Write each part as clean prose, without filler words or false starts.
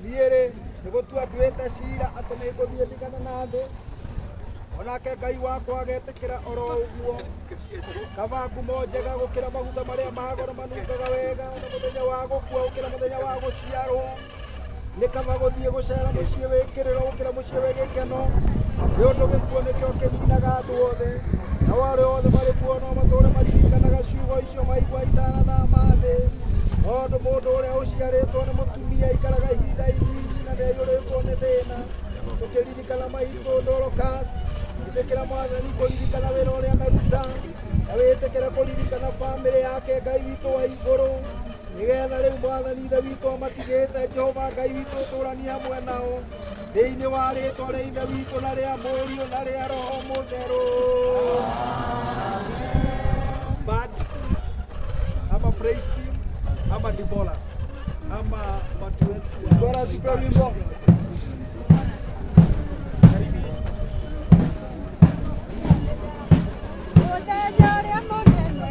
Niĩ-rĩ, nĩ gũtua nduĩte cira atĩ nĩ ngũthiĩ ndigane na thĩ, onake Ngai wakwa agetĩkĩra oro ũguo. Kaba ngumo njega gũkĩra maguta marĩa ma goro manungaga wega, na mũthenya wa gũkua gũkĩra mũthenya wa gũciarwo. Nĩ kaba gũthiĩ gũcera mũciĩ wĩ kĩrĩro gũkĩra mũciĩ wĩ gĩkeno, nĩ ũndũ gĩkuũ nĩkĩo kĩninaga andũ othe, nao arĩa othe marĩ muoyo no matũũre maririkanaga ciugo icio maigua itanathama thĩ. Tondũ mũndũ ũrĩa ũciarĩtwo nĩ mũtumia aikaraga ihinda inini na nĩaiyũrĩtwo nĩ thĩna. Tũkĩririkana maitũ Dorcas, ĩtĩkĩra Mwathani kũririkana wĩra ũrĩa anaruta, na wĩtĩkĩre kũririkana bamĩrĩ yake Ngai witũ wa igũrũ, nĩgetha rĩu Mwathani Ithe witũ amatigĩte Jehova Ngai witũ ũtũranie hamwe nao thĩinĩ wa rĩtwa rĩa Ithe witũ na rĩa Mũriũ na rĩa Roho Mũtheru. Band ama praise team ama Debolas ama watu wetu wa Bwana asifiwe wimbo. Mũthenya ũrĩa mũnene,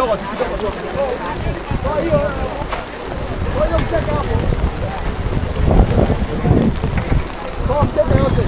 Kidogo tu, kidogo tu. Kwa hiyo mcheka hapo. Kwa mcheka yote.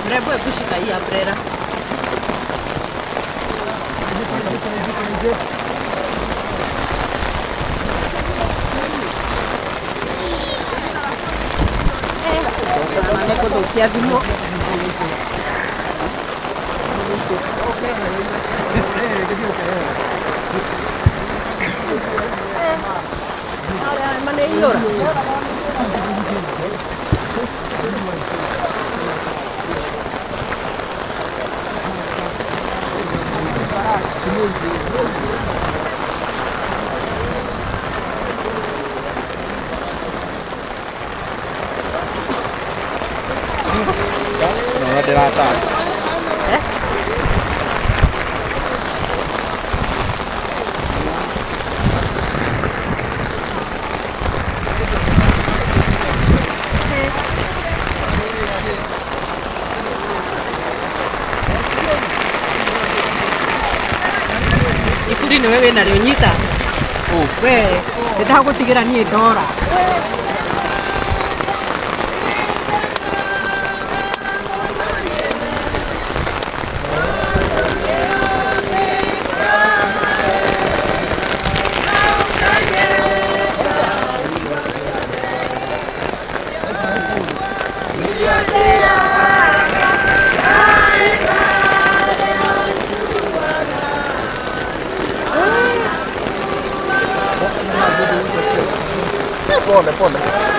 Mrembo, hebu shika hii umbrella. Eh, nĩ ngũthũkia thimũ. Ma nĩ iyũra. No, ndĩratouch. Eh? Iburi nĩwe wĩnarĩo nyita. We nĩndagũtigĩra niĩ ndora. Pole pole.